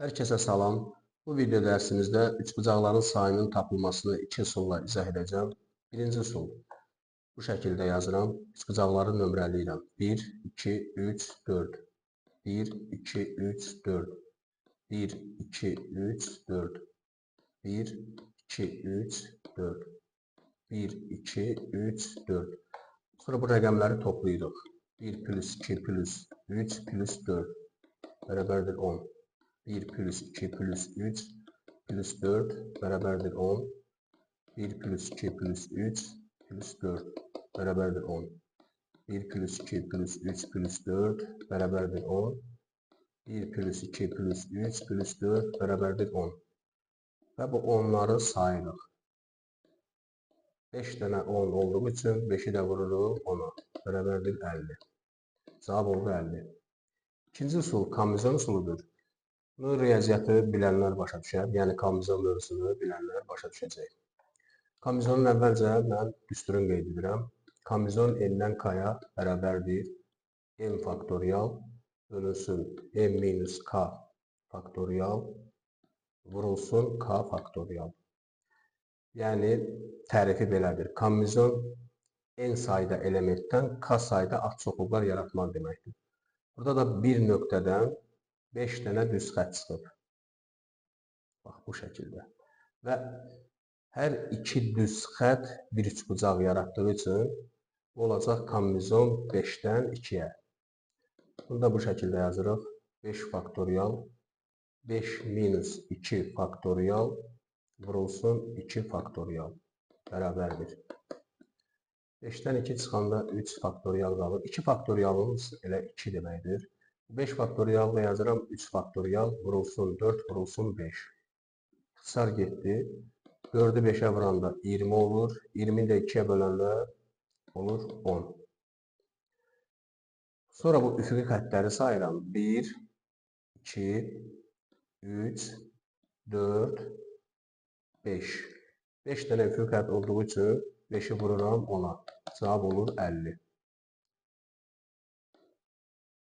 Hər kəsə salam. Bu video dərsimizdə üçbucaqların sayının tapılmasını iki üsulla izah edəcəm. Birinci üsul. Bu şəkildə yazıram. Üçbucaqları nömrələyirəm. 1, 2, 3, 4. 1, 2, 3, 4. 1, 2, 3, 4. 1, 2, 3, 4. 1, 2, 3, 4. Sonra bu rəqəmləri toplayırıq. 1 plus 2 plus 3 plus 4 bərabərdir 10. 1 plus 2 plus 3 plus 4 bərabərdir 10. 1 plus 2 plus 3 plus 4 bərabərdir 10. 1 plus 2 plus 3 plus 4 bərabərdir 10. 1 plus 2 plus 3 plus 4 bərabərdir 10. Və bu 10'ları sayırıq. 5 dənə 10 olduğu üçün 5-i də vururuq 10-a. Bərabərdir 50. Cavab oldu 50. İkinci üsul kombinasyon üsuludur. Bunu riyaziyyatı bilənlər başa düşər. Yəni kombinasyon mövzusunu bilənlər başa düşəcək. Kombinasyonun əvvəlcə mən düsturunu qeyd edirəm. Kombinasyon n-dən k-ya bərabərdir. M faktorial bölünsün m minus k faktorial vurulsun k faktorial. Yəni tərifi belədir. Kombinasyon n sayda elementdən k sayda ad çoxluqlar yaratmaq deməkdir. Burada da bir nöqtədən 5 dənə düz xətt çıxıb. Bax, bu şəkildə. Və hər iki düz xətt bir üçbucaq yaratdığı üçün bu olacaq kombinasyon 5-dən 2-yə. Bunu da bu şəkildə yazırıq. 5 faktorial 5 minus 2 faktorial vurulsun 2 faktorial bərabərdir. 5-dən 2 çıxanda 3 faktorial qalır. 2 faktorialımız elə 2 deməkdir. 5 faktorial da yazıram. 3 faktorial vurulsun 4 vurulsun 5. İxtisar getdi. 4-ü 5-ə vuranda 20 olur. 20-ni də 2-yə böləndə olur 10. Sonra bu üfüqi xəttləri sayıram. 1, 2, 3, 4, 5. 5 dənə üfüqi xətt olduğu üçün 5-i vururam 10-a. Cavab olur 50.